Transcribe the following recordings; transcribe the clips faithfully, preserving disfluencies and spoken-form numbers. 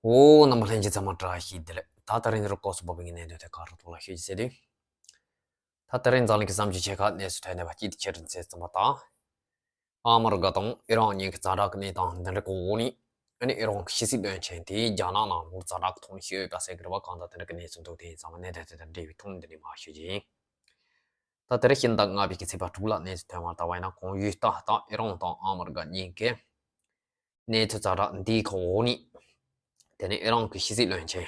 ཨོ། རྣམ་པ་ལྷན་རྒྱས་ཚང་མ་བཀྲ་ཤིས་བདེ་ལེགས། ད་ད་རིང་རུ་སྐོར་སུ་བབས་པའི་གནད་དོན་དེ་ག་རུ་ཐོག་ལ་ཤོད་ཅིག་ཟེར་དུས། ད་ད་རིང་འཛམ་གླིང་གི་བསམ་སྤྱོད་ཆེ་ཁག་གནས་ཚུལ་ཐོན་གནས་པ་གཅིག་དེ་ཁྱེད་རང་ཚོས་ཙམ་པ་དང་། ཨ་མི་རི་ཀ་དང་ཨི་རན་གཉིས་ཀྱི་ཛ་དྲག་གི་གནས་སྟངས་འདི་འདྲ་གི་འོག་ནས། ཨ་ནི་ཨི་རན་གྱི་ཕྱི་སྲིད་བློན་ཆེན་དེས་རྒྱ་ནག་ནང་ལོགས་ཛ་དྲག་གི་ཐོག་ནས་ཤོད་ཡོད་པ་ཟེར་གི་རེད་བ། གང་ལྟར་དེ་འདྲ་གི་གནས་ཚུལ་འདུག་དེ་ཡིན་ཙང་གནད་དོན་དེ་དང་འབྲེལ་བའི་ཐོག་ནས་འདི་ནས་མར་ཤོད་ཀྱི་ཡིན། ད་དེ་རིང་ཕྱི་ཟླ་ལྔ་པའི་གི་ཚེས་པ་དྲུག་ལ་གནས་ཚུལ་ཐོན་བར་ལྟ་བ་ཡིན་ན། གོང་ཡུལ་ལྟ་སྟངས་ཨི་རན་དང་ཨ་མི་རི་ཀ་གཉིས་ཀས་གནས་ཚུལ་ཛ་དྲག་འདིའི་གི་འོག་ནས། དེ་ནས་ཨི་རན་གྱི་ཕྱི་སྲིད་བློན་ཆེན།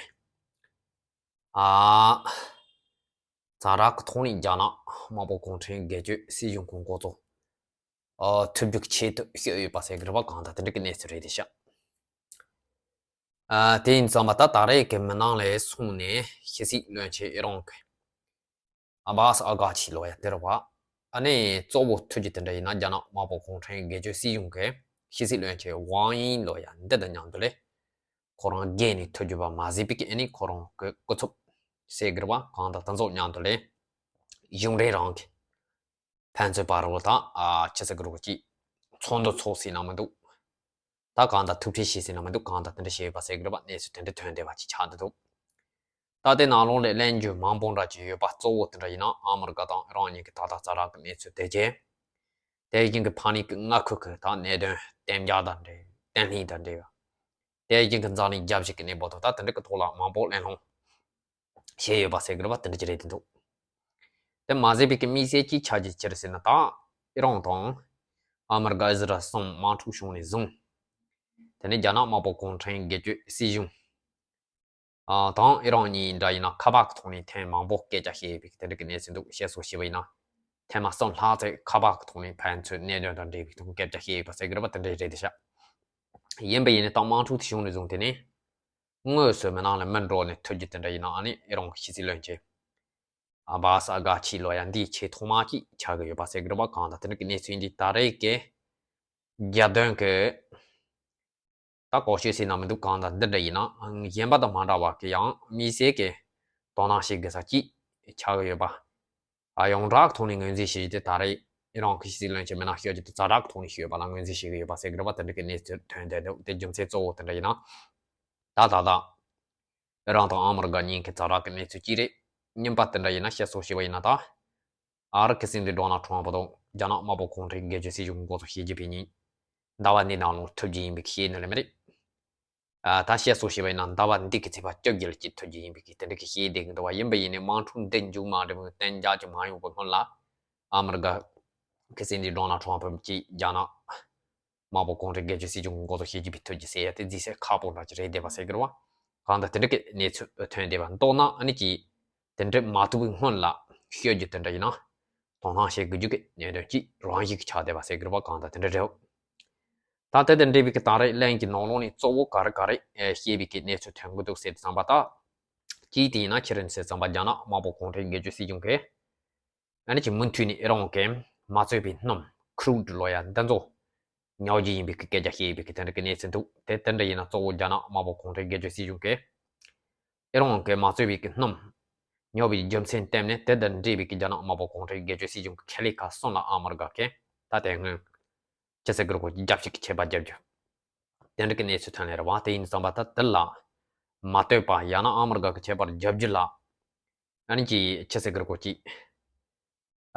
ཨ། ཛ་དྲག་གི་ཐོག་ནས་རྒྱ་ནག་དམར་པོ་གུང་ཁྲན་སྒེར་གཅོད་སྲིད་གཞུང་གི་འགོ་གཙོ། ཨ། ཐུག་རྒྱུ་གི་ཆེད་དུ་བཤད་ཡོད་པ་ཟེར་གི་རེད་བ། གང་ལྟར་དེ་འདྲ་གི་གནས་ཚུལ་རེད་དེ་ཤག་ཨ། དེ་ཡིན་ཙང་མ་ད་ད་རེས་ཀྱི་མི་ནང་ལས་སོང་ནས་ཕྱི་སྲིད་བློན་ཆེན་ཨི་རན་གྱི་ཨ་བྷ་སི་ཨ་གྷ་ཆི་ལོ་ཡ་དེ་རེད་བ། ཨ་ནི་གཙོ་བོ་ཐུག་རྒྱུ་དེ་འདྲ་ཡིན་ན། རྒྱ་ནག་དམར་པོ་གུང་ཁྲན་སྒེར་གཅོད་སྲིད་གཞུང་གི་ཕྱི་སྲིད་བློན་ཆེན་ཝང་དབྱིང་ལོ་ཡ་འདི་དང་མཉམ་དུ་ལས། ཁོ་རང་སྒེར་ནས་ཐུག་རྒྱུ་བ་མ་ཟད་པའི་གི་ཨ་ནི་ཁོ་རང་གི་སྐུ་ཚབ་ཟེར་གི་རེད་བ། གང་ལྟར་དེ་ཚོ་མཉམ་དུ་ལས་གཞུང་འབྲེལ་རང་གི་ཕན་ཚུན་བར་ལ་ད། ཨ། ཆི་ཟེར་གི་རེད་གོ་ཅིག་ཚོགས་འདུ་ཚོགས་ཟིན་ན་མི་འདུག་ད་གང་ལྟར་ཐུག་འཕྲད་བྱེད་ཟིན་ན་མི་འདུག་གང་ལྟར་དེ་འདྲ་བྱས་ཡོད་པ་ཟེར་གི་རེད་བ། གནས་ཚུལ་དེ་འདྲ་ཐོན་བསྡད་པ་ཅིག་ཆགས་འདུག་ད་ལྟའི་ནང་ལོགས་ལས་གླེང་རྒྱུ་མང་པོ་འདྲ་ཅིག་ཡོད་པ། གཙོ་བོ་དེ་འདྲ་ཡིན་ན་ཨ་མི་རི་ཀ་དང་ཨི་རན་གཉིས་ཀྱི་ད་ལྟ་ཛ་དྲག་གི་གནས་ཚུལ་དེ་རྗེས། དེ་བཞིན་གྱི་ཕ་ནི་གི་མངའ་ཁུལ་གྱི་ད་གནད་དོན་གཏན་འཇགས་དང་འབྲེལ། བརྟན་ལྷིང་དང་འབྲེལ་བ། དེ་བཞིན་གྱི་འཛམ་གླིང་རྒྱལ་སྤྱི་གི་གནས་བབ་དང་ད་དེ་འདྲ་གི་ཐོག་ལ་མང་པོ་གླེང་སློང་བྱས་ཡོད་པ་ཟེར་གི་རེད་བ། དེ་འདྲ་ཅིག་རེད་དེ་འདུག་དེ་མ་ཟད་པའི་གི་དམིགས་བསལ་གྱིས་ཆ་རྒྱུས་ཅི་རེད་ཟེར་ན། ད་ཨི་རན་དང་ཨ་མི་རི་ཀ་ཨི་ཟི་རལ་གསུམ་དམག་འཁྲུག་བྱུང་ནས་བཟུང་། དེ་ནས་རྒྱ་ནག་དམར་པོ་གུང་ཁྲན་སྒེར་གཅོད་སྲིད་གཞུང་ཨ། དང་ཨི་རན་གཉིས་འདྲ་ཡིན་ན་ཁ་པར་གྱི་ཐོག་ནས་ཐེངས་མང་པོ་སྐད་ཆ་བཤད་ཡོད་པའི་དེ་འདྲ་གི་གནས་ཚུལ་འདུག་བཤད་སྲོལ་ཞིག་ཡིན་ན། ཐེངས་མ་གསུམ་ལྷག་ཙམ་ཁ་པར་གྱི་ཐོག་ནས་ཕན་ཚུན་གནད་དོན་དང་འབྲེལ་བའི་ཐོག་སྐད་ཆ་བཤད་ཡོད་པ་ཟེར་གི་རེད་བ། དེ་འདྲ་རེད་དེ་ཤག་ཡིན་པ་ཡིན་ནའི་ད་དམག་འཁྲུག་དེ་བྱུང་ནས་བཟུང་དེ་ནས་དངོས་སུ་མི་ནང་ལ་མི་འགྲོ་ནས་ཐུག་རྒྱུ་དེ་འདྲ་ཡིན་ན། ཨ་ནི་ཨི་རན་གྱི་ཕྱི་སྲིད་བློན་ཆེན་ཨ་བྷ་སི་ཨ་གྷ་ཆི་ལོ་ཡ་འདིའི་ཆེས་ཐོག་མ་གཅིག་ཆགས་ཀྱི་ཡོད་པ་ཟེར་གི་རེད་བ། གང་ལྟར་དེ་འདྲ་གི་གནས་ཚུལ་འདི་ད་རེས་ཀྱི་རྒྱལ་དོན་གྱི་ད་ལྐོག་ཤོད་ཟེར་ན་མི་འདུག་གང་ལྟར་འདི་འདྲ་ཡིན་ན་གཞན་པ་དང་མ་འདྲ་བ་གི་ཡང་དམིགས་བསལ་གྱི་དོ་སྣང་བྱེད་དགོས་ས་གཅིག་ཆགས་ཀྱི་ཡོད་པ། ཨ། ཡོངས་གྲགས་ཐོག་ནས་ངོས་འཛིན་བྱེད་རྒྱུ་དེ་ད་རེས་ཨི་རན་གྱི་ཕྱི་སྲིད་བློན་ཆེན་མི་ནང་ཤོད་རྒྱུ་དེ་ཛ་དྲག་ཐོག་ནས་ཤོད་པ་ལ་ངོས་འཛིན་བྱེད་ཀྱི་ཡོད་པ་ཟེར་གི་རེད་བ། དེ་འདྲ་གི་གནས་ཚུལ་ཐོན་བསྡད་འདུག་དེ་རྒྱུ་མཚན་གཙོ་བོ་དེ་འདྲ་ཡིན་ན། ད་ད་ད་ཨི་རན་དང་ཨ་མི་རི་ཀ་གཉིས་ཀྱི་ཛ་དྲག་གི་གནས་ཚུལ་གཅིག་རེད། གཉིས་པ་དེ་འདྲ་ཡིན་ན་བཤད་སྲོལ་ཞིག་ཡིན་ན། ད་ཨ་རི་གི་སྲིད་འཛིན་ཌོ་ནལ་ཊམ་ཕུ་དང་རྒྱ་ནག་དམར་པོ་གུང་ཁྲན་སྒེར་གཅོད་སྲིད་གཞུང་འགོ་གཙོ་ཞི་ཅིན་ཕིང་གཉིས་ཟླ་བ་འདིའི་ནང་ལོགས་ཐུག་རྒྱུ་ཡིན་པའི་བཤད་ནི་ལས་མ་རེད། ཨ། ད་བཤད་སྲོལ་ཞིག་ཡིན་ན་ཟླ་བ་འདི་གི་ཚེས་པ་བཅོ་བརྒྱད་ལ་གཅིག་ཐུག་རྒྱུ་ཡིན་པའི་གི་དེ་འདྲ་གི་བཤད་བསྡད་ཀྱི་འདུག་བ། ཡིན་པ་ཡིན་ནའི་དམག་འཁྲུག་འདི་མཇུག་མ་འགྲིལ་བའི་གཏན་འཇགས་ཅིག་མ་ཡོང་བའི་སྔོན་ལ། ཨ་མི་རི་ཀ་གི་སྲིད་འཛིན་ཌོ་ནལ་ཊམ་ཕུ་གིས་རྒྱ་ནག་དམར་པོ་གུང་ཁྲན་སྒེར་གཅོད་སྲིད་གཞུང་འགོ་གཙོ་ཞི་ཅིན་ཕིང་ཐུག་རྒྱུ་ཟེར་ཡ་དེ་རྫིས་གསལ་ཁག་པོ་འདྲ་ཅིག་རེད་བསྡད་པ་ཟེར་གི་རེད་བ། གང་ལྟར་དེ་འདྲ་གི་གནས་ཚུལ་ཐོན་བསྡད་པ་མདོར་ན་ཨ་ནི་ཅིག་དེ་འདྲ་མ་ཐུག་པའི་སྔོན་ལ་ཤོད་རྒྱུ་དེ་འདྲ་ཡིན་ན་དོ་སྣང་བྱེད་དགོས་རྒྱུ་གི་གནད་དོན་གཅིག་རང་བཞིན་གྱི་ཆགས་བསྡད་པ་ཟེར་གི་རེད་བ། གང་ལྟར་དེ་འདྲ་རེད། ད་དེ་དང་འབྲེལ་བའི་གི་ད་རེས་གླེང་གི་ནང་ལོགས་ནས་གཙོ་བོ་ག་རེ་ག་རེ་ཨེ་བཤད་པའི་གི་གནས་ཚུལ་ཐོན་གི་འདུག་ཟེར་དུས་ཙམ་པ། ད་གཅིག་དེ་ཡིན་ན་ཁྱེད་རང་ཚོས་ཙམ་པ་རྒྱ་ནག་དམར་པོ་གུང་ཁྲན་སྒེར་གཅོད་སྲིད་གཞུང་གིས་ཨ་ནི་ཅིག་མུ་མཐུད་ནས་ཨི་རན་གྱི་མ་བཙོས་པའི་སྣུམ་ཁུ་རུ་ཌི་ལོ་ཡ་འདི་ཚོ་ཉོ་རྒྱུ་ཡིན་པའི་གི་སྐད་ཆ་བཤད་ཡོད་པའི་གི་དེ་འདྲ་གི་གནས་ཚུལ་འདུག་དེ་དེ་འདྲ་ཡིན་ན་གཙོ་བོ་རྒྱ་ནག་དམར་པོ་གུང་ཁྲན་སྒེར་གཅོད་སྲིད་གཞུང་གིས་ཨི་རན་གྱི་མ་བཙོས་པའི་གི་སྣུམ་ཉོ་བའི་རྒྱུ་མཚན་བསྟན་ནས། དེ་དང་འབྲེལ་བའི་གི་རྒྱ་ནག་དམར་པོ་གུང་ཁྲན་སྒེར་གཅོད་སྲིད་གཞུང་གི་ཁེ་ལས་ཁག་གསུམ་ལ་ཨ་མི་རི་ཀ་གིས་ད་དེ་སྔོན་ཆི་ཟེར་གི་རེད་གོ་རྒྱབ་སྐྱོར་གྱི་ཆད་པ་བརྒྱབ་རྒྱུ། དེ་འདྲ་གི་གནས་ཚུལ་ཐོན་ནས་རེད་བ། དེ་ཡིན་ཙང་པ་ད་དེ་ལ་མ་ལྟོས་པ་ཡང་ན་ཨ་མི་རི་ཀ་གི་ཁྱད་པར་རྒྱབ་རྒྱུ་ལ། ཨ་ནི་ཅི་ཆི་ཟེར་གི་རེད་གོ་ཅིག་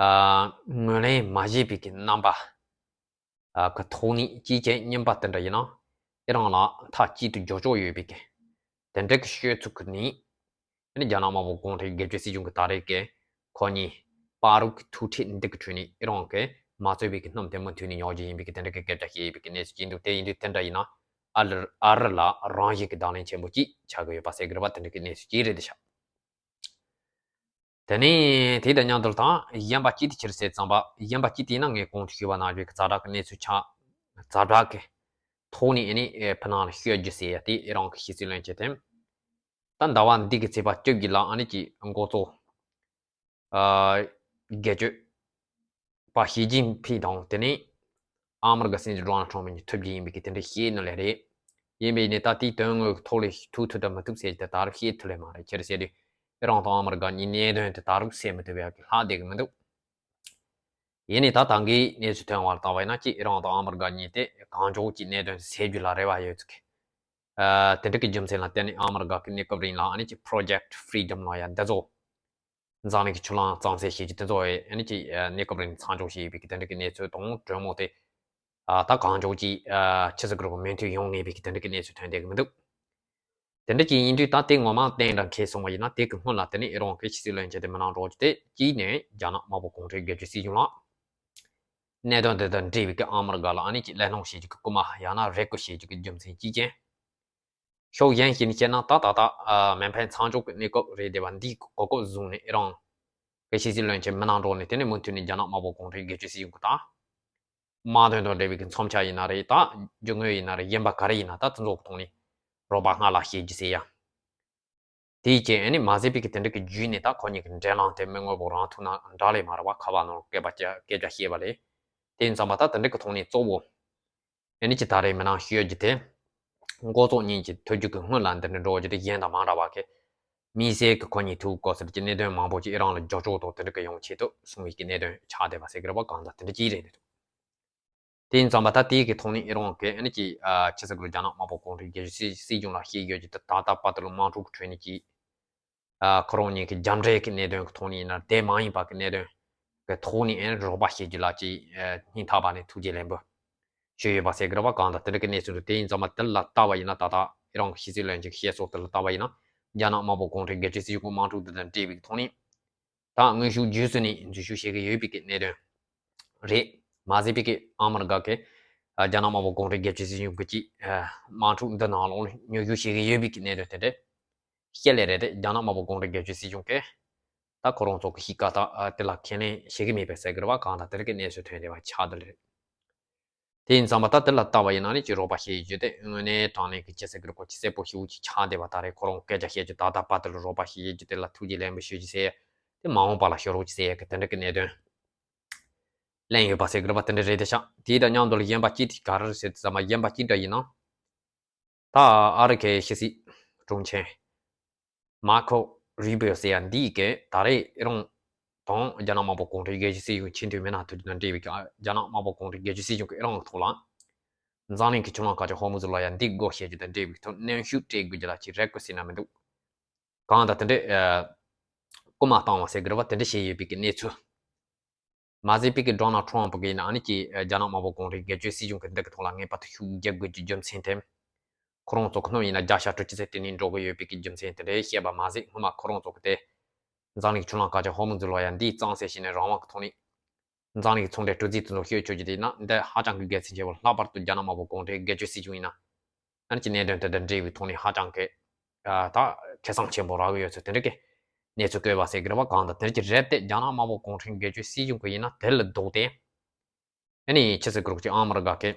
ཨ། ངོས་ལེན་མ་བྱས་པའི་གི་རྣམ་པ། ཨ། གི་ཐོག་ནས་ཅིའི་ཕྱིར་གཉིས་པ་དེ་འདྲ་ཡིན་ན་ཨི་རན་ལ་མཐའ་གཅིག་ཏུ་རྒྱབ་སྐྱོར་ཡོད་པའི་གི་དེ་འདྲ་གི་ཤོད་ཚུལ་གི་ནི། ཨ་ནི་རྒྱ་ནག་དམར་པོ་གུང་ཁྲན་སྒེར་གཅོད་སྲིད་གཞུང་གི་ད་རེས་ཀྱི་ཁོ་གཉིས་བར་གྱི་ཐུག་འཕྲད་འདི་གི་ཁྲོད་ནས་ཨི་རན་གྱིས་མ་བཙོས་པའི་གི་སྣུམ་དེ་མུ་མཐུད་ནས་ཉོ་རྒྱུ་ཡིན་པའི་གི་དེ་འདྲ་གི་སྐད་ཆ་བཤད་ཡོད་པའི་གི་གནས་ཚུལ་ཅིག་འདུག་དེ་ཡིན་དུས་དེ་འདྲ་ཡིན་ན་ཨ་རི་ཨ་རི་ལ་རང་བཞིན་གི་དང་ལེན་ཆེན་པོ་ཅིག་ཆགས་ཀྱི་ཡོད་པ་ཟེར་གི་རེད་པ། དེ་འདྲ་གི་གནས་ཚུལ་ཅིག་རེད་དེ་ཤག་དེ་ནས་དེ་དང་མཉམ་དུ་ད་གཞན་པ་གཅིག་དེ་ཅི་རེད་ཟེར་ཙམ་པ། གཞན་པ་གཅིག་དེ་ཡིན་ན་ངས་གོང་དུ་ཞུས་པ་ནང་བཞིན་གྱི་ཛ་དྲག་གི་གནས་ཚུལ་ཆགས། ཛ་དྲག་གི་ཐོག་ནས་ཨ་ནི་ཕྱི་ནང་ལ་ཤོད་རྒྱུ་ཟེར་ཡ་དེ་ཨི་རན་གྱི་ཕྱི་སྲིད་བློན་ཆེན་དེ། ད་ཟླ་བ་འདི་གི་ཚེས་པ་བཅོ་བརྒྱད་ལ་ཨ་ནི་ཅིག་འགོ་གཙོ། ཨ། སྒེར་གཅོད་པ་ཞི་ཅིན་ཕིང་དང་དེ་ནས་ཨ་མི་རི་ཀ་སྲིད་འཛིན་ཌོ་ནལ་ཊམ་ཕུ་གཉིས་ཐུག་རྒྱུ་ཡིན་པའི་གི་དེ་འདྲ་བཤད་ནི་ལས་རེད། ཡིན་པས་ནི་ད་དེའི་དོན་དངོས་ཐོག་ལ་ཐུག་ཐུབ་དང་མི་ཐུབ་ཟེར་གྱི་དེ་ད་རུང་བཤད་ཐུབ་ལེ་མ་རེད། ཁྱེད་རང་ཟེར་དུས་ཨི་རན་དང་ཨ་མི་རི་ཀ་གཉིས་གནད་དོན་དེ་ད་རུང་སེལ་མི་ཐུབ་ཡག་གི་ལྷག་བསྡད་གི་མི་འདུག་ཡིན་ནི་ད་ད་གིན་གནས་ཚུལ་ཐོན་བར་བལྟས་པ་ཡིན་ན་ཅིག་ཨི་རན་དང་ཨ་མི་རི་ཀ་གཉིས་དེ་གང་མགྱོགས་ཀྱི་གནད་དོན་དེ་སེལ་རྒྱུ་ལ་རེ་བ་ཡོད་ཚུལ་གྱི་ དེ་འདྲ་གི་རྒྱུ་མཚན་ལ་བརྟེན་ནས་ཨ་མི་རི་ཀ་གི་གནས་སྐབས་རིང་ལ་ཨ་ནི་ཅིག་Project Freedom ལ་ཡ་འདི་ཚོ་འཛམ་གླིང་གི་ཆུ་ལྷག་གཙང་སེལ་བྱེད་རྒྱུ་དེ་ཚོ་ཨ་ནི་ཅིག་གནས་སྐབས་རིང་མཚམས་འཇོག་བྱས་ཡོད་པའི་གི་དེ་འདྲ་གི་གནས་ཚུལ་དང་གྲོས་མོལ་དེ་ད་གང་མགྱོགས་ཀྱིས་ཆི་ཟེར་དགོས་རེད་མོས་མཐུན་ཡོང་ངེས་པའི་གི་དེ་འདྲ་གི་གནས་ཚུལ་ཐོན་བསྡད་གི་མི་འདུག་དེ་འདྲ་ཅིག་ཡིན་དུས་ད་དེ་ངོ་མ་གཏན་འདྲ་འཁེལ་སོང་བ་ཡིན་ན། དེ་གི་སྔོན་ལ་དེ་ནས་ཨི་རན་གྱི་ཕྱི་སྲིད་བློན་ཆེན་དེ་མི་གནང་རོགས་ཀྱི་དེ་གཅིག་ནས་རྒྱ་ནག་དམར་པོ་གུང་ཁྲན་སྒེར་གཅོད་སྲིད་གཞུང་ལ་གནད་དོན་དེ་དང་འབྲེལ་བའི་གི་ཨ་མི་རི་ཀ་ལ་ཨ་ནི་ཅིག་གླེང་སློང་བྱེད་རྒྱུ་གི་སྐུལ་མ་ཡང་ན་རེ་སྐུལ་བྱེད་རྒྱུ་གི་རྒྱུ་མཚན་གཅིག་ཅན། ཕྱོགས་གཞན་ཞིག་ནས་བཤད་ན་ད་ད་ལྟ་མེ་འཕེན་མཚམས་འཇོག་གི་གནས་སྐབས་རེད། དེ་བ་འདིའི་གོ་སྐབས་བཟུང་ནས་ཨི་རན་གྱི་ཕྱི་སྲིད་བློན་ཆེན་མི་གནང་རོགས་ནས་དེ་ནས་མུ་མཐུད་ནས་རྒྱ་ནག་དམར་པོ་གུང་ཁྲན་སྒེར་གཅོད་སྲིད་གཞུང་གི་དང་དམག་དོན་དང་འབྲེལ་བའི་གི་མཚམས་འཇོག་ཡིན་ན་རེད། ད་རྒྱུ་དངོས་ཡིན་ན་རེད། གཞན་པ་ག་རེ་ཡིན་ན་ད་དེ་ཚོ་གི་ཐོག་ནས་རོགས་པ་སྔར་ལ་བྱེད་རྒྱུ་ཟེར་ཡ། དེའི་རྐྱེན་ཨ་ནི་མ་ཟད་པའི་གི་དེ་འདྲ་གི་བརྒྱུད་ནས་ད་ཁོ་གཉིས་ཀྱི་འབྲེལ་ལམ་དེ་མི་དངོས་པོ་རང་ཐུག་ན་འདྲ་ལས་མ་རེད་བ། ཁ་པར་ནང་སྐད་པ་སྐད་ཆ་བཤད་པ་ལས། དེ་ཡིན་ཙང་མ་ད་དེ་འདྲ་གི་ཐོག་ནས་གཙོ་བོ་ཨ་ནི་ཅི་ད་རེས་མི་ནང་ཤོད་རྒྱུ་དེ་འགོ་གཙོ་གཉིས་ཀྱི་ཐུག་རྒྱུ་གི་སྔོན་ལ་འདི་འདྲ་འགྲོ་རྒྱུ་དེ་གཞན་དང་མ་འདྲ་བ་གི་མི་སེར་གི་ཁོ་གཉིས་ཐུག་དགོས་ཟེར་གྱི་གནད་དོན་མང་པོ་ཅིག་ཨི་རན་ལ་འགྱུར་ལྡོག་དང་དེ་འདྲ་གི་ཡོང་ཆེད་དུ་གསུང་བའི་གི་གནད་དོན་ཆགས་བསྡད་པ་ཟེར་གི་རེད་བ། གང་ལྟར་དེ་འདྲ་ཅིག་རེད་འདུག་དེ་ཡིན་ཙང་མ་ད་དེའི་གི་ཐོག་ནས་ཨི་རན་གི་ཨ་ནི་ཅིག་ཆི་ཟེར་དགོས་རྒྱ་ནག་དམར་པོ་གུང་ཁྲན་སྒེར་གཅོད་སྲིད་གཞུང་ལ་བཤད་ཡོད་ཀྱི་དེ་ད་ལྟ་བར་དུ་ལ་དམག་འཁྲུག་གི་ཁྲོད་ནས་ཅིག་ཁོ་རང་གཉིས་ཀྱི་རྒྱབ་འབྲས་ཀྱི་གནད་དོན་གྱི་ཐོག་ནས་ཡིན་ན་དེ་མ་ཡིན་པ་གི་གནད་དོན་གྱི་ཐོག་ནས་ཨེ་རོགས་པ་བྱེད་རྒྱུ་ལ་ཅིག་སྙིང་ཐག་པ་ནས་ཐུགས་རྗེ་ལེགས་འབུལ་ཞུས་ཡོད་པ་ཟེར་གི་རེད་བ། གང་ལྟར་དེ་འདྲ་གི་གནས་ཚུལ་འདུག་དེ་ཡིན་ཙང་མ་དེ་ལ་ལྟ་བ་ཡིན་ན་ད་ལྟ་ཨི་རན་གྱི་ཕྱི་སྲིད་བློན་ཆེན་གྱི་བཤད་སྲོལ་དེ་ལ་ལྟ་བ་ཡིན་ན་རྒྱ་ནག་དམར་པོ་གུང་ཁྲན་སྒེར་གཅོད་སྲིད་གཞུང་གི་དམག་འཁྲུག་དེ་དང་འབྲེལ་བའི་ཐོག་ནས་ད་དངོས་ཤུགས་བརྒྱུད་ཚུལ་ནས་འཛུལ་ཞུགས་བྱེད་ཀྱི་ཡོད་པའི་གི་གནད་དོན་རེད། མ་ཟད་པའི་གི་ཨ་མི་རི་ཀ་གི་རྒྱ་ནག་དམར་པོ་གུང་ཁྲན་སྒེར་གཅོད་སྲིད་གཞུང་གི་ཅིག་དམག་འཁྲུག་འདི་ནང་ལོགས་ལ་དངོས་ཤུགས་བྱེད་ཀྱི་ཡོད་པའི་གི་གནད་དོན་དེ་འདྲ། བཤད་ལེ་རེད་དེ་རྒྱ་ནག་དམར་པོ་གུང་ཁྲན་སྒེར་གཅོད་སྲིད་གཞུང་གིས་ད་ཁོ་རང་ཚོ་གི་གཤིས་ཀ་ད་དེ་ལ་ཁས་ལེན་བྱེད་ཀྱི་མེད་པའི་ཟེར་གི་རེད་བ། གང་ལྟར་དེ་རིགས་ཀྱི་གནས་ཚུལ་ཐོན་བསྡད་པ་ཆགས་བསྡད་རེད། དེ་ཡིན་ཙང་མ་ད་དེ་ལ་ལྟ་བ་ཡིན་ན་ནི་ཅིག་རོགས་པ་བྱེད་ཡོད་དེ་དངོས་གནས་དྲང་གནས་ཀྱི་ཅི་ཟེར་གི་རེད་གོ་ཅིག་གསལ་པོ་ཞེ་པོ་ཅིག་ཆགས་བསྡད་པ། ད་རེས་ཁོ་རང་སྐད་ཆ་བཤད་རྒྱུ་ད་ལྟ་བར་དུ་ལ་རོགས་པ་བྱེད་ཡོད་ཀྱི་དེ་ལ་ཐུགས་རྗེ་ལེགས་འབུལ་ཞུ་རྒྱུ་ཟེར་ཡ་དེ་མ་འོངས་པ་ལ་ཤོར་རོགས་ཅིག་ཟེར་ཡ་གི་དེ་འདྲ་གི་གནད་དོན་གླེང་ཡོད་པ་ཟེར་གི་རེད་བ། དེ་འདྲ་རེད་དེ་ཤག་དེ་དང་མཉམ་དུ་ལ་གཞན་པ་ཅི་དེ་ག་རེ་ཟེར་ཙམ་མ་གཞན་པ་ཅི་འདྲ་ཡིན་ན། ད་ཨ་རི་ཁའི་ཕྱི་སྲིད་དྲུང་ཆེ་མར་ཁོ་རུ་བྷི་ཡོ་ཟེར་ཡ་འདི་གིས་ད་རེས་ཨི་རན་དང་རྒྱ་ནག་དམར་པོ་གུང་ཁྲན་སྒེར་གཅོད་སྲིད་གཞུང་ཆིངས་མཐུན་མི་སྣ་ཐུག་རྒྱུ་དང་འབྲེལ་བའི་རྒྱ་ནག་དམར་པོ་གུང་ཁྲན་སྒེར་གཅོད་སྲིད་གཞུང་གིས་ཨི་རན་གྱི་ཐོག་ལ་འཛམ་གླིང་གི་ཆུ་ལྷག་ཁ་ཆེ་ཧོར་མུ་ཛི་ལ་ཡ་འདི་སྒོ་ཕྱེ་རྒྱུ་དང་འབྲེལ་བའི་ཐོག་གནོན་ཤུགས་སྤྲད་དགོས་རྒྱུ་ལ་ཅིག་རེ་སྐུལ་ཟེར་ན་མི་འདུག་གང་ལྟར་དེ་འདྲའི་སྐུལ་མ་བཏང་བ་ཟེར་གི་རེད་བ། དེ་འདྲ་བྱས་ཡོད་པའི་གི་གནས་ཚུལ། མ་ཟད་པའི་གི་ཌོ་ནལ་ཊམ་པ་གིས་ཡིན་ན་ཨ་ནི་ཀྱི་རྒྱ་ནག་དམར་པོ་གུང་ཁྲན་སྒེར་གཅོད་སྲིད་གཞུང་གི་འདི་གི་ཐོག་ལ་ངེས་པར་དུ་ཤུགས་རྒྱག་དགོས་ཀྱི་རྒྱུ་མཚན་དེ། ཁོ་རང་ཚོ་གི་སྣུམ་ཡིན་ན་བརྒྱ་ཆ་དྲུག་ཅུ་ཙམ་དེ་ནས་འགྲོ་གི་ཡོད་པའི་གི་རྒྱུ་མཚན་དེ་འདྲའི་བཤད་པ་མ་ཟད་སྔོན་མ་ཁོ་རང་ཚོ་གི་དེ་འཛམ་གླིང་ཆུ་ལྷག་ཁ་ཆེ་ཧོར་མུ་ཛི་ལ་ཡ་འདི་གཙང་སེལ་བྱས་ནས་རང་དབང་གི་ཐོག་ནས་འཛམ་གླིང་གི་ཚོང་འབྲེལ་གྲུ་འཛིན་དེ་ཚོ་ཤོད་ཆོག་རྒྱུ་དེ་ཡིན་ན་འདི་ཧ་ཅང་གི་དགེ་མཚན་ཆེ་བ། ལྷག་པར་དུ་རྒྱ་ནག་དམར་པོ་གུང་ཁྲན་སྒེར་གཅོད་སྲིད་གཞུང་ཡིན་ན་ཨ་ནི་ཀྱི་གནད་དོན་དེ་དང་འབྲེལ་བའི་ཐོག་ནས་ཧ་ཅང་གི་ད་ཁེ་བཟང་ཆེན་པོ་རག་གི་ཡོད་ཚུལ་དེ་འདྲ་གི་གནས་ཚུལ་བཀོད་པ་ཟེར་གི་རེད་བ། གང་ལྟར་དེ་འདྲ་གི་རེད་དེ་རྒྱ་ནག་དམར་པོ་གུང་ཁྲན་སྒེར་གཅོད་སྲིད་གཞུང་གི་ཡིན་ན་དེ་ལ་ལྡོག་སྟེ་ཨ་ནི་ཆི་ཟེར་གི་རེད་གོ་ཅིག་ཨ་མི་རི་ཀ་གིས་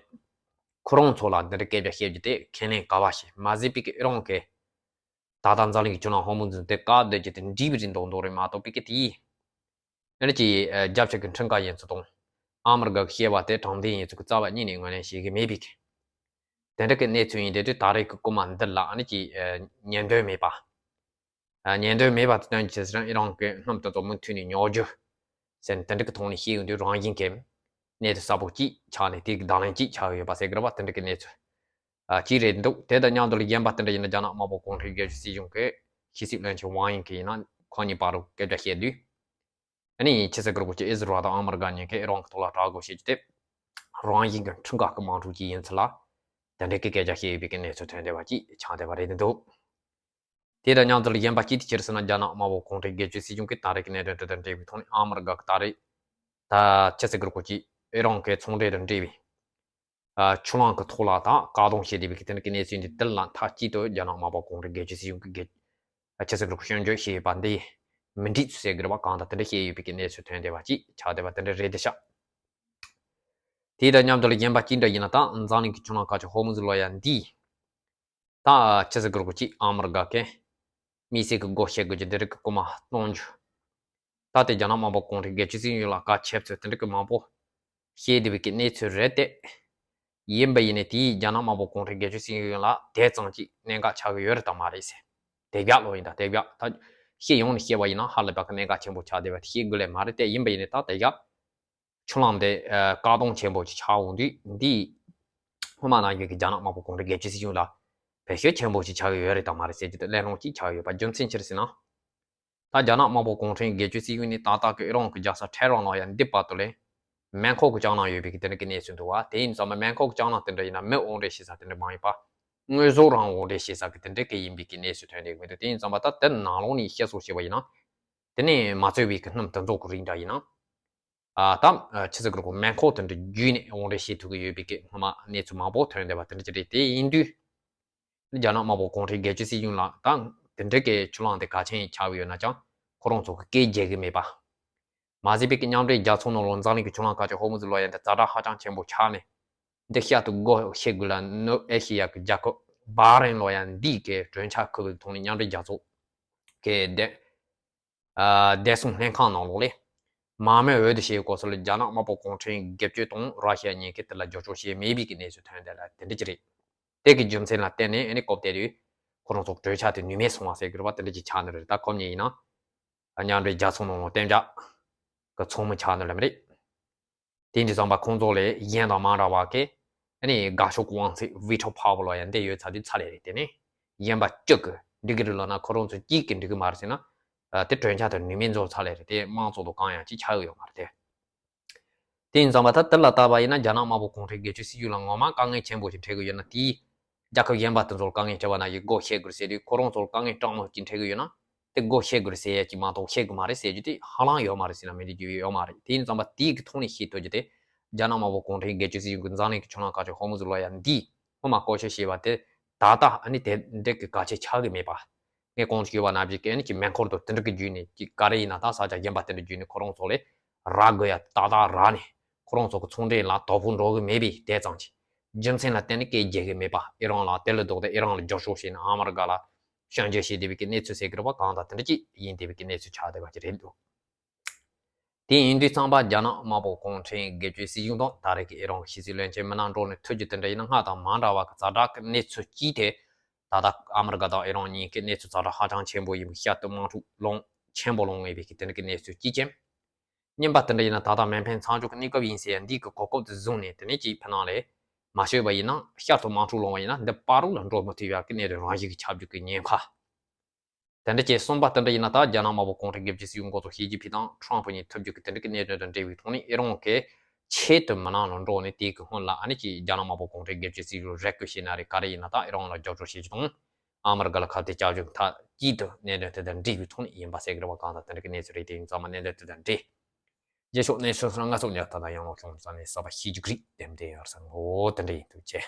ཁོ་རང་ཚོ་ལ་འདི་འདྲ་སྐད་ཆ་བཤད་རྒྱུ་དེ་ཁས་ལེན་ག་བ་ཞིག་མ་ཟད་པའི་གི་ཨི་རན་གིས་ད་ལྟ་འཛམ་གླིང་གི་ཆུ་ལྷག་ཧོར་མུ་ཛི་དེ་བཀག་སྡོད་རྒྱུ་དེ་འགྲིག་པ་རེད་མདོག་མདོག་རེད་མ་གཏོགས་པའི་གི་དེ་ཡིས་ཨ་ནི་ཀྱི་རྒྱབ་ཕྱོགས་ཀྱི་ཁྲིམས་ཁང་ཡིན་ཚུལ་དང་ཨ་མི་རི་ཀ་གིས་བཤད་པ་དེ་དྲང་བདེན་ཡིན་ཚུལ་གྱི་རྩ་བ་ཉིད་ནས་ངོས་ལེན་བྱེད་ཀྱི་མེད་པའི་གི་དེ་འདྲ་གི་གནས་ཚུལ་ཡིན། དེ་དུས་ད་རེས་ཀྱི་སྐུལ་མ་འདི་ལ་ཨ་ནི་ཀྱི་ཉན་འདོད་མེད་པ། ཉན་འདོད་མེད་པ་དེ་སྟོན་ཆེད་ཟེར་ཨི་རན་གྱིས་གནམ་དེ་ཚོ་མུ་མཐུད་ནས་ཉོ་རྒྱུ་ཟེར་ནས་དེ་འདྲ་གི་ཐོག་ནས་བཤད་ཡོང་དུས་རང་བཞིན་གྱིས་གནས་ཚུལ་གསལ་པོ་གཅིག་ཆགས་ནས་དེ་གི་བརྡ་ལན་གཅིག་ཆགས་ཡོད་པ་ཟེར་གི་རེད་བ། དེ་འདྲ་གི་གནས་ཚུལ་གཅིག་རེད་འདུག་དེ་དང་མཉམ་དུ་ལ་གཞན་པ་དེ་འདྲ་ཡིན་ན་རྒྱ་ནག་དམར་པོ་གུང་ཁྲན་སྒེར་གཅོད་སྲིད་གཞུང་གི་ཕྱི་སྲིད་བློན་ཆེན་ཝང་ཡིན་གྱིས་ཡིན་ན་ཁོང་གཉིས་བར་དུ་སྐད་ཆ་བཤད་དུས། ཨ་ནི་ཆི་ཟེར་གི་རེད་གོ་ཅིག་ཨི་ཟི་རལ་དང་ཨ་མི་རི་ཀ་གཉིས་ཀས་ཨི་རན་གྱི་ཐོག་ལ་དྲག་རྒོལ་བྱེད་རྒྱུ་དེ་རང་བཞིན་གྱི་ཁྲིམས་འགལ་གྱི་དམག་འཁྲུག་ཅིག་ཡིན་ཚུལ་ལ་དེ་འདྲའི་གི་སྐད་ཆ་བཤད་ཡོད་པའི་གི་གནས་ཚུལ་ཐོན་བསྡད་པ་ཅིག་ཆགས་བསྡད་པ་རེད་འདུག་དེ་དང་མཉམ་དུ་ལ་གཞན་པ་གཅིག་དེ་ཅི་རེད་ཟེར་ན་རྒྱ་ནག་དམར་པོ་གུང་ཁྲན་སྒེར་གཅོད་སྲིད་གཞུང་གིས་ད་རེས་ཀྱི་གནད་དོན་དེ་དང་འབྲེལ་བའི་ཐོག་ནས་ཨ་མི་རི་ཀ་གི་ད་རེས་ད་ཆི་ཟེར་གི་རེད་གོ་ཅིག་ཨི་རན་གྱི་ཚོང་འབྲེལ་དང་འབྲེལ་བའི་ཆུ་ལྷག་གི་ཐོག་ལ་ད་བཀག་སྡོམ་བྱས་བསྡད་པའི་གི་དེ་འདྲ་གི་གནས་ཚུལ་འདི་དེ་ལ་མཐའ་གཅིག་ཏུ་རྒྱ་ནག་དམར་པོ་གུང་ཁྲན་སྒེར་གཅོད་སྲིད་གཞུང་གི་སྒེར་ཆི་ཟེར་གི་རེད་གོ་སྐྱོན་བརྗོད་བྱས་ཡོད་པ་འདི་མི་འགྲིག་ཚུལ་ཟེར་གི་རེད་བ། གང་ལྟར་དེ་འདྲ་བཤད་ཡོད་པའི་གི་གནས་ཚུལ་ཐོན་བསྡད་པ་ཅིག་ཆགས་བསྡད་པ་དེ་འདྲ་རེད་དེ་ཤག་དེ་དང་མཉམ་དུ་ལ་གཞན་པ་གཅིག་འདྲ་ཡིན་ན་ད་འཛམ་གླིང་གི་ཆུ་ལྷག་ཁ་ཆེ་ཧོར་མུ་ཛི་ལོ་ཡ་འདི་ད་ཆི་ཟེར་གི་རེད་གོ་ཅིག་ཨ་མི་རི་ཀ་གིས་དམིགས་བསལ་གྱི་སྒོ་ཕྱེ་དགོས་ཀྱི་འདི་རིགས་ཀྱི་སྐུལ་མ་གཏོང་རྒྱུ། ད་ལྟའི་རྒྱ་ནག་དམར་པོ་གུང་ཁྲན་སྒེར་གཅོད་སྲིད་གཞུང་ལ་བཀའ་ཁྱབ་ཚུལ་དེ་འདྲ་གི་མང་པོ་བཤད་བསྡད་པའི་གི་གནས་ཚུལ་རེད་དེ། ཡིན་པ་ཡིན་ནའི་དེས་རྒྱ་ནག་དམར་པོ་གུང་ཁྲན་སྒེར་གཅོད་སྲིད་གཞུང་ལ་དེ་ཙམ་གྱིས་གནད་འགག་ཆགས་ཀྱི་ཡོད་རེད་དམ་མ་རེད་ཟེར། དེ་ག་ལོ་ཡིན་ད་དེ་ག་ད་ཤེས་ཡོང་ནས་བཤད་པ་ཡིན་ན་ཧ་ལས་པ་གི་གནད་འགག་ཆེན་པོ་ཆགས་བསྡད་པ་དེ་ཤེས་དགོས་ལེ་མ་རེད་དེ། ཡིན་པ་ཡིན་ནའི་ད་དེ་ག་ཆུ་ལྷག་འདི་བཀག་སྡོམ་ཆེན་པོ་ཅིག་ཆགས་འོང་དུས་འདིས་སྔོན་མ་ནང་བཞིན་གྱི་རྒྱ་ནག་དམར་པོ་གུང་ཁྲན་སྒེར་གཅོད་སྲིད་གཞུང་ལ་ བེད་སྤྱོད་ཆེན་པོ་ཞིག་ཆགས་ཀྱི་ཡོད་རེད་དམ་མ་རེད་ཟེར་རྒྱུ་དེ་གླེང་སློང་ཅིག་ཆགས་ཡོད་པ་རྒྱུ་མཚན་ཅི་རེད་ཟེར་ན། ད་རྒྱ་ནག་དམར་པོ་གུང་ཁྲན་སྒེར་གཅོད་སྲིད་གཞུང་ནས་ཏག་ཏག་གི་ཨི་རན་གྱི་རྒྱལ་ས་ཐེ་རན་ལ་ཡང་འདི་བར་དུ་ལས་མེ་འཁོར་གྱི་ལྕང་ལམ་ཡོད་པའི་གི་དེ་འདྲ་གི་གནས་ཚུལ་འདུག་བ། དེ་ཡིན་ཙང་མ་མེ་འཁོར་གྱི་ལྕང་ལམ་དེ་འདྲ་ཡིན་ན་མི་དབོར་འདྲེན་བྱེད་ས་དེ་འདྲ་མ་ཡིན་པ། དངོས་ཟོག་རང་དབོར་འདྲེན་བྱེད་ས་གི་དེ་འདྲ་གི་ཡིན་པའི་གི་གནས་ཚུལ་ཐོན་བསྡད་ཡོད་འདུག་དེ་ཡིན་ཙང་མ་ད་དེ་ནང་ལོགས་ནས་བཤད་སྲོལ་བྱས་པ་ཡིན་ན། དེ་ནས་མ་བཙོས་པའི་གི་སྣུམ་དེ་ཚོ་གི་རིགས་འདྲ་ཡིན་ན། ཨ་དམ་ཆི་ཟེར་གི་རེད་གོ་མེ་འཁོར་དེ་འདྲ་བརྒྱུད་ནས་དབོར་འདྲེན་བྱེད་ཐུབ་ཀྱི་ཡོད་པའི་གི་སྔོན་མ་གནས་ཚུལ་མང་པོ་ཐོན་བསྡད་པ་དེ་འདྲ་ཅིག་རེད། དེ་ཡིན་དུས། རྒྱ་ནག་དམར་པོ་གུང་ཁྲན་སྒེར་གཅོད་སྲིད་གཞུང་ལ་ད་དེ་འདྲ་གི་ཆུ་ལམ་དེ་གལ་ཆེན་ཆགས་ཡོད་ན་ཀྱང་ཁོ་རང་ཚོ་གི་སྐད་རྒྱག་གི་མེད་པ། མ་ཟད་པའི་གི་མཉམ་འབྲེལ་རྒྱལ་ཚོགས་ནང་ལོགས་འཛམ་གླིང་གི་ཆུ་ལམ་ཁ་ཆེ་ཧོར་མུ་ཛི་ལོགས་ཡང་དེ་ཛ་དྲག་ཧ་ཅང་ཆེན་པོ་ཆགས་ནས། འདི་བཤད་དུ་སྒོ་ཕྱེ་དགོས་ལ་ནུབ་ཨེ་ཤི་ཡ་གི་རྒྱལ་ཁབ་བྷ་རེན་ལོགས་ཡང་འདིའི་གི་གྲོས་འཆར་ཁུར་བའི་ཐོག་ནས་མཉམ་འབྲེལ་རྒྱལ་ཚོགས་གི་བདེ་ཨ་བདེ་སྲུང་ལྷན་ཁང་ནང་ལོགས་ལས། མང་མོས་འོས་བསྡུ་བྱས་སྐོར་སོགས་ལ་རྒྱ་ནག་དམར་པོ་གུང་ཁྲན་སྒེར་གཅོད་དང་ར་ཤི་ཡ་གཉིས་ཀས་དེ་ལ་རྒྱབ་སྐྱོར་བྱས་མེད་པའི་གི་གནས་ཚུལ་ཐོན་བསྡད་ལ་དེ་འདྲ་ཅིག་རེད། དེ་གི་རྒྱུ་མཚན་ལ་བརྟེན་ནས་ཨ་ནི་སྐབས་དེ་དུས་ཁོ་རང་ཚོ་གྲོས་འཆར་དེ་ནུས་མེད་སོང་བ་ཟེར་གི་རེད་པ། དེ་འདྲ་ཅིག་ཆགས་ནི་རེད། ད་ཁོ་གཉིས་ཡིན་ན་མཉམ་འབྲེལ་རྒྱལ་ཚོགས་ནང་ལ་གཏན་འཇགས་གི་ཚོགས་མི་ཆགས་ནི་ལ་མི་རེད། དེ་འདྲ་ཙམ་པ་ཁོང་ཚོ་ལས་གཞན་དང་མ་འདྲ་བ་གི་ཨ་ནི་དགག་ཕྱོགས་དབང་ཚད་veto power ལ་ཡང་འདི་ཡོད་ཚར་དུས་ཚར་ལས་རེད། དེ་ནས་གཞན་པ་གཅིག་གི་འགྲིག་གི་རེད་ལབ་ན་ཁོ་རང་ཚོ་གཅིག་གི་འགྲིག་གི་མ་རེད་ཟེར་ན། ཨ་དེ་གྲོས་འཆར་དེ་ནུས་མེད་འཛོལ་ཚར་ལས་རེད། དེ་དམངས་གཙོ་དང་གང་ཡང་ཅིག་ཆགས་ཡོད་མ་རེད་དེ། དེ་ཡིན་ཙང་མ་ད་དེ་ལ་བལྟས་པ་ཡིན་ན་རྒྱ་ནག་དམར་པོ་གུང་ཁྲན་སྒེར་གཅོད་སྲིད་གཞུང་ལ་ངོ་མ་དཀའ་ངལ་ཆེན་པོ་ཞིག་འཕྲད་གི་ཡོད་ན། དེའི་རྒྱལ་ཁབ་གཞན་པ་དེ་ཚོར་དཀའ་ངལ་འཕྲད་པ་ན་ཡི་སྒོ་ཕྱེ་དགོས་ཟེར་དུས་ཁོ་རང་ཚོར་དཀའ་ངལ་སྤྲང་མོ་ཅིག་འཕྲད་གི་ཡོད་ན། དེ་སྒོ་ཕྱེ་དགོས་ཟེར་ཡ་ཅིག་མ་གཏོགས་ཕྱེ་དགོས་མ་རེད་ཟེར་རྒྱུ་དེ་ཧ་ལམ་ཡོད་མ་རེད་ཟེར་ན་མི་འགྲིག་རྒྱུ་ཡོད་མ་རེད། དེ་ཡིན་ཙང་མ་དེའི་གི་ཐོག་ནས་ཤེས་ཐུབ་རྒྱུ་དེ་རྒྱ་ནག་དམར་པོ་གུང་ཁྲན་སྒེར་གཅོད་སྲིད་གཞུང་གི་འཛམ་གླིང་གི་ཆུ་ལམ་ཁ་ཆེ་ཧོར་མུ་ཛི་ལོགས་ཡ་འདིས་ཧོ་མ་བཀོལ་སྤྱོད་བྱས་པ་དེ་ད་ལྟ་ཨ་ནི་དེ་འདྲ་གི་གལ་ཆེ་ཆགས་གི་མེད་པ། ངས་གོང་དུ་ཞུས་པ་ནང་བཞིན་གི་ཨ་ནི་ཅིག་མེ་འཁོར་དང་དེ་འདྲ་གི་བརྒྱུད་ནས་ཅིག་ག་རེ་ཡིན་ན་ད་ས་ཆ་གཞན་པ་དེ་འདྲ་བརྒྱུད་ནས་ཁོ་རང་ཚོ་ལས་རག་དགོས་ཡ་ཏག་ཏག་རག་ནས་ཁོ་རང་ཚོ་གི་ཚོང་འབྲེལ་ལ་དོ་ཕོག་འགྲོ་གི་མེད་པའི་དེ་ཙམ་གྱི་རྒྱུ་མཚན་ལ་བརྟེན་ནས་སྐད་རྒྱག་གི་མེད་པ། ཨི་རན་ལ་དེ་ལས་ལྡོག་སྟེ་ཨི་རན་ལ་རྒྱབ་སྐྱོར་བྱས་ནས་ཨ་མི་རི་ཀ་ལ་སྐྱོན་བརྗོད་བྱེད་བསྡད་པའི་གི་གནས་ཚུལ་ཟེར་གི་རེད་པ། གང་ལྟར་དེ་འདྲ་ཅིག་ཡིན་བསྡད་པའི་གི་གནས་ཚུལ་ཆགས་བསྡད་པ་ཅིག་རེད་འདུག་དེ་ཡིན་དུས་ཙམ་པ་རྒྱ་ནག་དམར་པོ་གུང་ཁྲན་སྒེར་གཅོད་སྲིད་གཞུང་དང་ད་རེས་ཀྱི་ཨི་རན་ཕྱི་སྲིད་བློན་ཆེན་མི་ནང་འགྲོ་ནས་ཐུག་རྒྱུ་དེ་འདྲ་ཡིན་ན་སྔར་དང་མ་འདྲ་བ་གི་ཛ་དྲག་གི་གནས་ཚུལ་གཅིག་དེ། ད་ལྟ་ཨ་མི་རི་ཀ་དང་ཨི་རན་གཉིས་ཀྱི་གནས་ཚུལ་ཛ་དྲག་ཧ་ཅང་ཆེན་པོ་ཡིན་པའི་བཤད་སྟོད་དམག་འཁྲུག་ལངས་ཆེན་པོ་ལངས་ངེས་པའི་གི་དེ་འདྲ་གི་གནས་ཚུལ་གཅིག་ཅན། གཉིས་པ་དེ་འདྲ་ཡིན་ན་ད་ལྟ་མེ་འཕེན་མཚམས་འཇོག་གི་གནས་སྐབས་ཡིན་ཟེར་ཡ་འདི་གི་གོ་སྐབས་དེ་བཟུང་ནས་དེ་ནས་ཅིག་ཕི་ནང་ལས་མ་ཤོད་པ་ཡིན་ན་བཤད་སྟོད་དམག་འཁྲུག་ལངས་པ་ཡིན་ན་འདི་བར་རུ་ལ་འགྲོ་མི་ཐུབ་ཡ་གི་གནད་དོན་རང་བཞིན་གྱི་ཁྱབ་འཇུག་གི་ཉེན་ཁ། དེ་འདྲ་བྱས་གསུམ་པ་དེ་འདྲ་ཡིན་ན་ད་རྒྱ་ནག་དམར་པོ་གུང་ཁྲན་སྒེར་གཅོད་སྲིད་གཞུང་འགོ་གཙོ་ཞི་ཅིན་ཕིང་དང་ཁྲམ་ཕུ་གཉིས་ཐུག་རྒྱུ་གི་དེ་འདྲ་གི་གནད་དོན་དང་འབྲེལ་བའི་ཐོག་ནས་ཨི་རན་གྱི་ཆེད་དུ་མི་ནང་ལ་འགྲོ་ནས་དེའི་གི་སྔོན་ལ་ཨ་ནི་ཅིག་རྒྱ་ནག་དམར་པོ་གུང་ཁྲན་སྒེར་གཅོད་སྲིད་གཞུང་རེ་སྐུལ་བྱས་ན་རེད། ག་རེ་ཡིན་ན་ད་ཨི་རན་ལ་རྒྱབ་སྐྱོར་བྱེད་རྒྱུ་དང་ཨ་མི་རི་ཀ་ལ་ཁ་གཏད་བཅག་རྒྱུ་མཐའ་གཅིག་ཏུ་གནད་དོན་དེ་དང་འབྲེལ་བའི་ཐོག་ནས་ཡིན་པ་ཟེར་གི་རེད་པ། གང་ལྟར་དེ་འདྲ་གི་གནས་ཚུལ་རེད། དེ་ཡིན་ཙང་མ་གནད་དོན་དེ་དང་འབྲེལ། རྗེས་ཕྱོགས་གནས་ཚུལ་སོགས་ལ་ང་ཚོ་ཉར་ཐ་དང་ཡང་ལོག་བྱུང་ཙང་ནས་གསར་པ་ཤེས་རྒྱུ་རིགས་དེ་འདྲ་ཡོད་ས་འོ་དེ་འདྲ་ཡིན་འདུག་ཅེས།